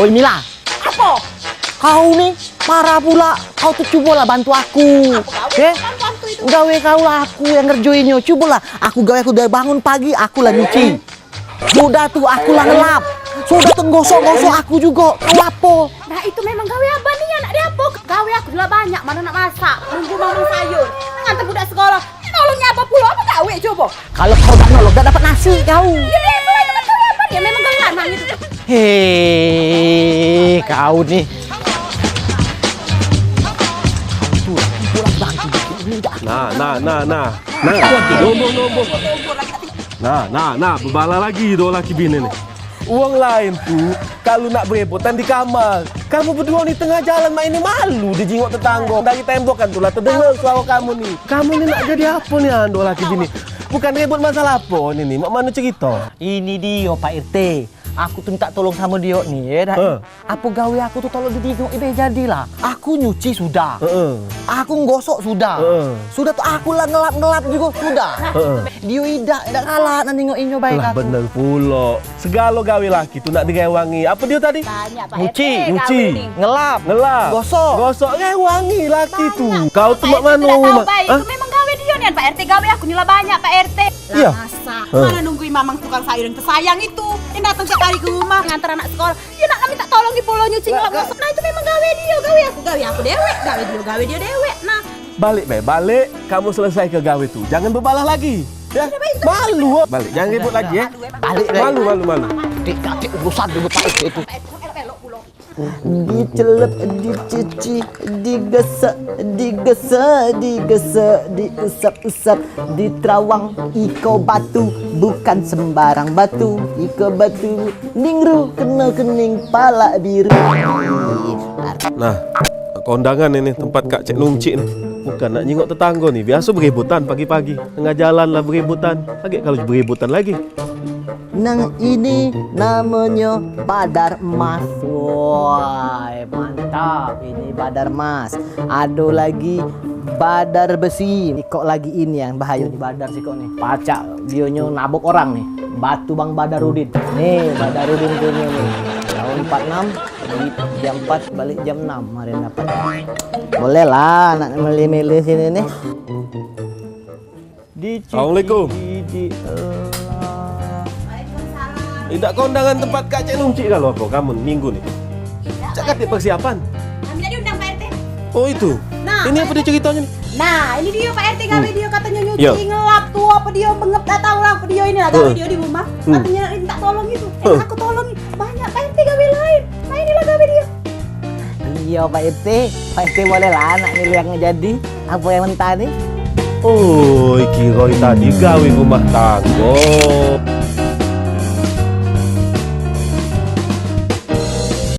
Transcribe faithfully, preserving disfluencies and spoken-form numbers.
Oi Mila. Apo? Kau ni parah pula. Kau tu cubolah bantu aku. Apo gawe, eh? Bantu itu? Gawe kau lah, aku yang ngerjoinnyo. Cubolah. Aku gawe, aku dari bangun pagi, aku lah nyuci. Sudah tu aku lah ngelap. Sudah tu gosok-gosok aku jugo. Kau apo? Nah, itu memang gawe abah ni, anak dia apo? Gawe aku lah banyak, mano nak masak, nunggu mamang sayur, ngantar budak sekolah. Nolong abah pulo, apo gawe coba? Kalau kau dak nolong, dak dapat nasi kau. Ya, biaso lah, itu kan gawe abah ni, memang gawe lanang itu. Hei, kau ni. Kau tu, pulang bantu dikit, ini dah. Nah, nah, nah, nah. Nah, nombor, nombor. Nah, nah, nah, bebala lagi dua laki bini ni. Wong lain tu kalu nak berebutan di kamar. Kamu beduo ni tengah jalan mak ini malu dijingok tetanggo. Dari tembok kan tulah tedengar suaro kamu ni. Kamu ni nak jadi apo ni, ah, dua laki bini? Bukan rebut masalah apo ni, ni? Mak mano cerito? Ini dio, Pak R T. Aku tu minta tolong samo dio ni, ye dak? Heh. Apo gawe aku tu tolong dijingok, ibe jadilah. Aku nyuci sudah. Heeh. Aku nggosok sudah. Heeh. Sudah tu aku lah ngelap-ngelap jugo sudah. Heeh. Dio idak, idak galak nak ningok inyo bae. Lah, aku bener pulo. Segalo gawe laki tu nak direwangi. Apo dio tadi? Banyak, Pak Nyuci. R T, nyuci. Gawe ni. Ngelap. Ngelap. Gosok. Gosok, rewangi laki tu. Banyak. Kau tu mak mano, Mak? Hah? Itu memang gawe dio nian, Pak R T. Gawe aku ni lah banyak, Pak R T. Iyo. Lah, masak. Heh. Mano nungguin mamang tukang sayur yang tersayang itu. Yang datang tiap hari ke rumah, ngantar anak sekolah. Dio nak minta tolong di pulo nyuci ngelap gosok. Nah, itu memang gawe dio, gawe aku, gawe aku dewek, gawe dio, gawe dio dewek. Nah. Balik be, balik, kamu selesai ke gawe tu. Jangan bebalah lagi. Ya? Malu. Balik, jangan ribut lagi ya. Balik, balik. Malu, malu, malu. Dik, dik, urusan dulu Pak itu. Dicelup, dicuci, digesek, digesek, digesek, diusap-usap, diterawang. Iko batu, bukan sembarang batu. Iko batu, ningru, keno kening, palak biru. Nah, kondangan ini tempat Kak Cek Nungcik ni. Bukan nak nyingok tetanggo ni, biaso beributan pagi-pagi. Tengah jalan lah beributan. Agek kalu beributan lagi. Nang ini namonyo badar emas. Woi, mantap. Ini badar emas. Ado lagi badar besi. Sikok lagi ini yang bahayo ni badar sikok ni. Pacak dionyo nabok orang ni. Batu Bang Badarudin. Ni Badarudin punyo ni. Tahun empat enam, jam empat balik jam enam kemarin dapat. Boleh lah nak milih-milih sini ni. Assalamualaikum. Idak kondangan tempat Kak Cek Nungcik kalu apo kamu minggu ni? Cak katik persiapan. Kami dak diundang, Pak R T. Oh, itu. Nah, ini apo dio ceritonyo ni? Nah, ini dio, Pak R T, gawe dio katonyo nyuci, ngelap tu, apo dio mengep, dak tau lah apo dio ini lah, gawe dio di rumah. Katonyo minta tolong itu. Eh, aku tolong. Banyak, Pak R T, gawe lain. Nah, inilah gawe dio. Iyo, Pak R T. Pak R T boleh lah nak milih yang jadi. Apo yang mentah ni? Oi, kiroi tadi gawe rumah tanggo.